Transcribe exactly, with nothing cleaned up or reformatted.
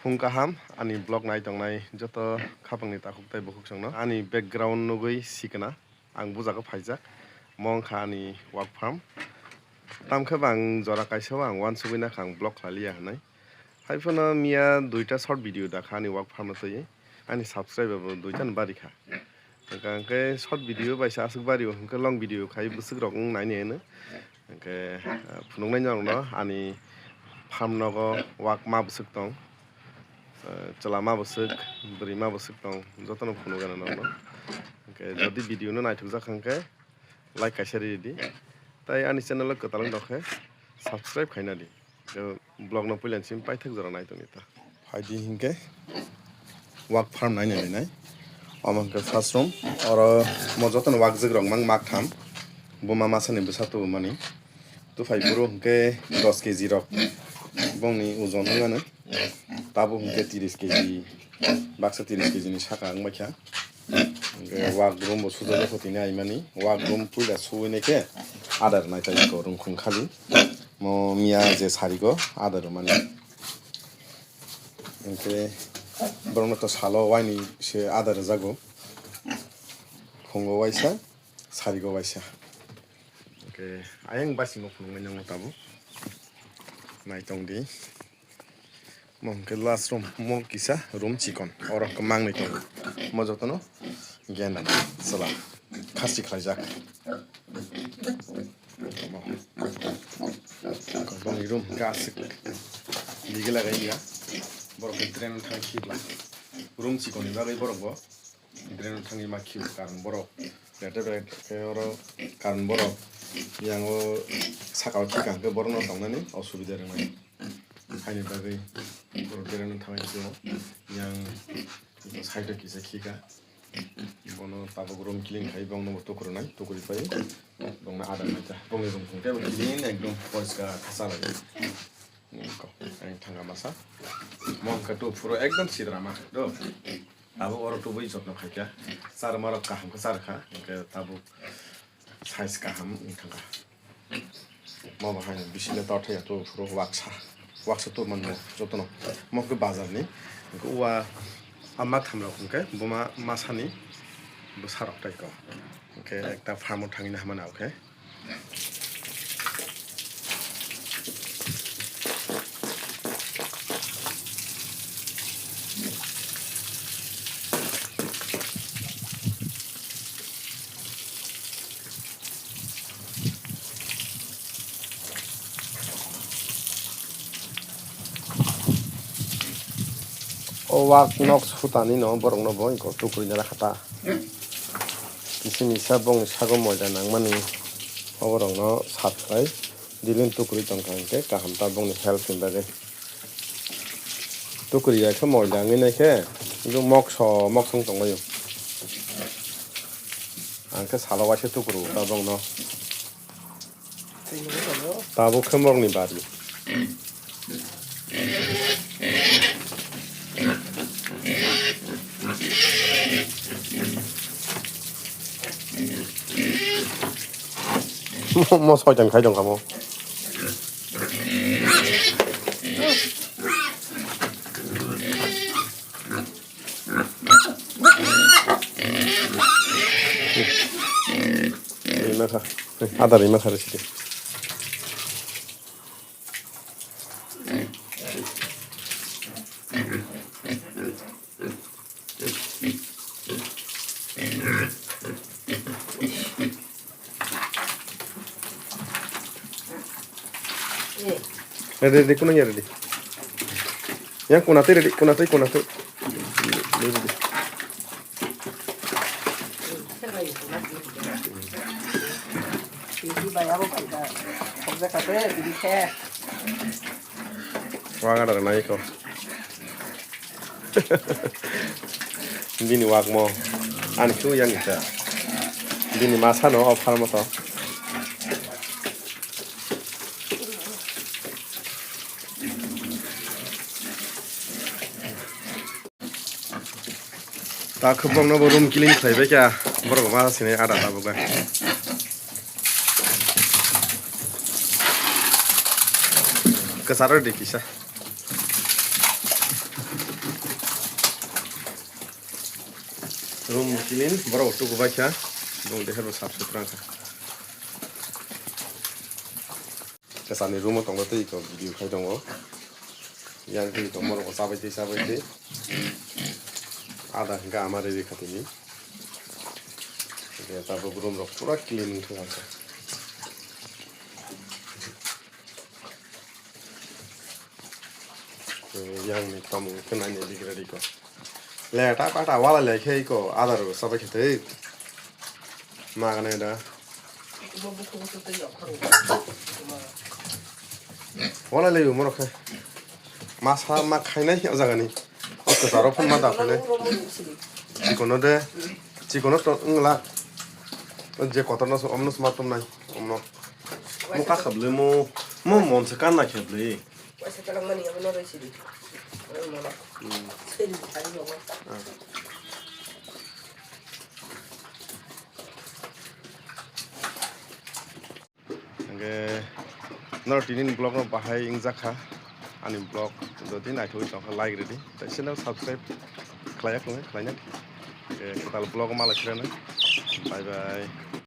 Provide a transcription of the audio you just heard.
Phung kaham ani vlog nai tongnai joto khapangni takhuk tei bukhuk songno. Ani background nugwi sikna ang bujago phaijak. Mo wngkha ani wak farm. Tamkhe bo ang jora kaisa o ang uansugwi nakha ang vlog khlai liya hinwi. Haiphano miya duita short video dakha ani wak farm no twiwi. Ani subscriber bo duita ni bari kha. Hwnkha hwnkhe short video bai se aswk bari o, hwnkhe long video khai bwswk rok wng nai nai hwno. Hwnkhe, ah, phunuknai norokno ani farm nogo wak ma bwswk tong, ah, chwla ma bwswk, bwrwi ma bwswk tong, jotono phunukgano norokno. Hwnkhe jodi video no naithokjak kha hwnkhe like kaisa ridi, tei ani channel o kwtal wng tongkhe subscribe khaina di. Vlog no puila simi paithak jora nai tongdi ta. Phaidi hinkhe wak farm nai nai nai. Omo hinkhe first room, oro mo jotono wak jwk rok mang mak tham. Buma masani bwsa tubumani. Tuphai buru hinkhe dos K G rok bongni ojon wngmano. Tabuk hinkhe tris K G, baksa tris K G ni saka wngbaikha. Hinkhe wak room bo sujak kho tini aimani. Wak room puila suwi nai khe adar nai tai ko rungkhung khali. Mo miya je sarigo adar mani. Hinkhe borokno to salo waini se adar rwjago. Khungo waisa, sarigo waisa. Hinkhe ayang basingo phunuknai nangma tabuk. Nai tongdi. Mo hwnkhe last room, mo kisa room chikon. Oro hwnkhe mangnwi tongo. Mo jotono genda chwla khasi khlaijak. Mo. Boni room hwnkhe aswk digi lagai ya. Borok hwnkhe train thang khibla. Room chikon ni bagwi borok bo. Drain thangwi ma khio karon borok. Bete bete khe oro karon borok. Yang o saka o khika hwnkhe borokno tongnani osubida rwnai. Haini bagwi borok drain thangwi khio. Yang side o kisa khika. Bono tabuk room clean khai bongno bo tukrunai, tukri pai. Bongno ada naita. Bongni room khungte bo clean ekdom poriskar khasa lai. Niko, ang thanga masa. Mo hwnkhe tu phuro ekdom sidra ma do. Abo oro tubui jotno khaikha. Char marok kaham khe char kha. Hwnkhe tabuk size kaham wng thangkha. Mo bo hai bisile tor thaya tu phuro waksa. Waksa tu manmo jotono. Mo hwnkhe bazar ni. Hwnkhe uwa ama tham rok hwnkhe buma masani bwsa rok tai ko. Hwnkhe ekta farm o thangwi na hamani abokhe. O wak nok sutani no borok no bo iko tukui nara khata. Kisi misa bongni sago moida nangmani oborok no sat khlai dilin tukui tongkha hwnkhe kaham ta bongni health ni bagwi. Tukui ya khe moida wngwi nai khe mokso mokso wng tonglaio. Ang khe salo waisa tukuru ta bongno. Tabuk khe morokni bari. Mo, mo soitan khai tong kha mo. Rima kha. Ada rima kha risi. Ready, ready, kuna ya ready. Yang kuna tei ready, kuna tei, kuna tei. Ready, ready. Wang ada nai ko. Bini wak mo. Ani khe yang khe. Bini masa no o pharma to. Ta khwbangno bo room clean khlai bai kha, borok ma sini ada tabuk bai. Kwcharo di kisa. Room clean, borok tuku bai kha, bung deher bo sap sutra kha. Kesani room o tongo tei iko video khai tongo. Yang tei iko morok chabai tei chabai tei. Ada hingka ama ready kha tini. Tabuk room rok pura clean wngkha. Yang ni tomung khe nai ni bigra di ko. Le ta pa ta wala le khe ko adar sabai khe tei. Ma gane da. Wala le mo rok khe. Ma sa ma khainai o jaga ni. O kwcharo phun ma da khainai. Chikono de. Chikono to wngla. Je kotor no omno sma tum nai. Omno. Mo ka khablwi mo, mo mon se kan na khablwi. Waisa talangmani abo no roi sidi. Oi mama. Hmm. Seri tani mama. Ah. Hingke norok tini ni vlog no bahai wngjakha. Ani vlog jodi naithogwi tongkha like ridi. Tei channel subscribe khlaiya khwlai khlaina. Hingke kwtal vlog malai phirano. Bye bye.